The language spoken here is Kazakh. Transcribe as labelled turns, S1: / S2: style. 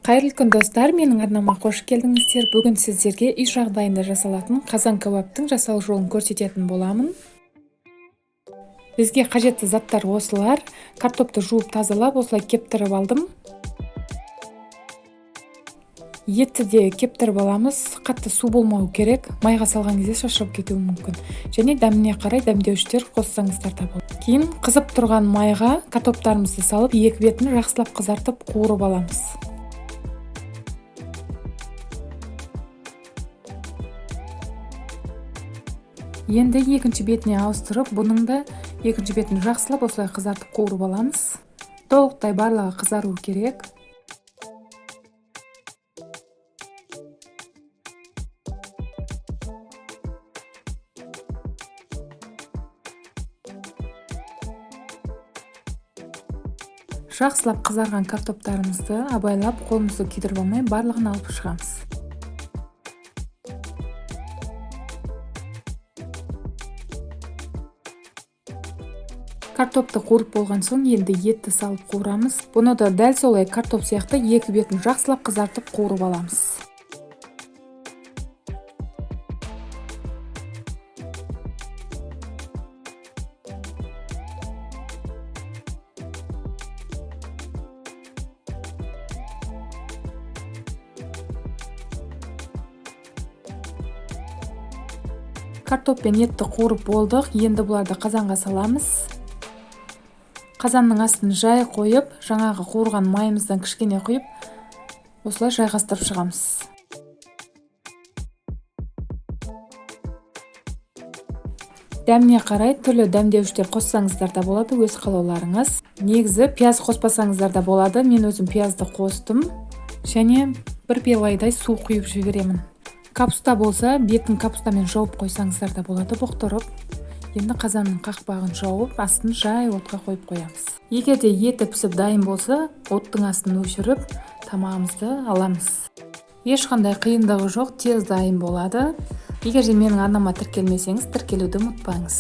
S1: Қайырлы күн, достар! Менің арнама қош келдіңіздер. Бүгін сіздерге үй жағдайында жасалатын қазан кәуаптың жасалу жолын көрсететін боламын. Бізге қажетті заттар осылар. Картопты жуып тазалап, осылай кептіріп алдым. Етті де кептіріп аламыз. Қатты су болмау керек. Майға салған кезде шашырап кетуі мүмкін. Және дәміне қарай дәмдеуіштер қоссаңыздар да болады. Кейін қызып тұрған майға картоптарымызды салып, екі бетін жақсылап қызартып қуырып аламыз. Енді екінші бетіне ауыстырып, бұның да екінші бетін жақсылап осылай қызартып қуырып аламыз. Толықтай барлығы қызару керек. Жақсылап қызарған картоптарымызды абайлап, қолымызды күйдіріп алмай, барлығын алып шығамыз. Картопты қуырып болған соң енді етті салып қуырамыз. Бұны да дәл солай картоп сияқты екі бетін жақсылап қызартып қуырып аламыз. Картоп пен етті қуырып болдық. Енді бұларды қазанға саламыз. Қазанның астын жай қойып, жаңағы қуырған майымыздан кішкене құйып, осылай жайғастырып шығамыз. Дәміне қарай түрлі дәмдеуіштер қоссаңыздар да болады, өз қалауларыңыз. Негізі пияз қоспасаңыздар да болады. Мен өзім пиязды қостым және бір пиаладай су құйып жіберемін. Капуста болса, бетін капустамен жауып қойсаңыздар да болады, бұқтырып. Енді қазанның қақпағын жауып, астын жай отқа қойып қоямыз. Егер де еті пісіп дайын болса, оттың астын өшіріп, тамағымызды аламыз. Ешқандай қиындығы жоқ, тез дайын болады. Егер де менің арнама тіркелмесеңіз, тіркелуді ұмытпаңыз.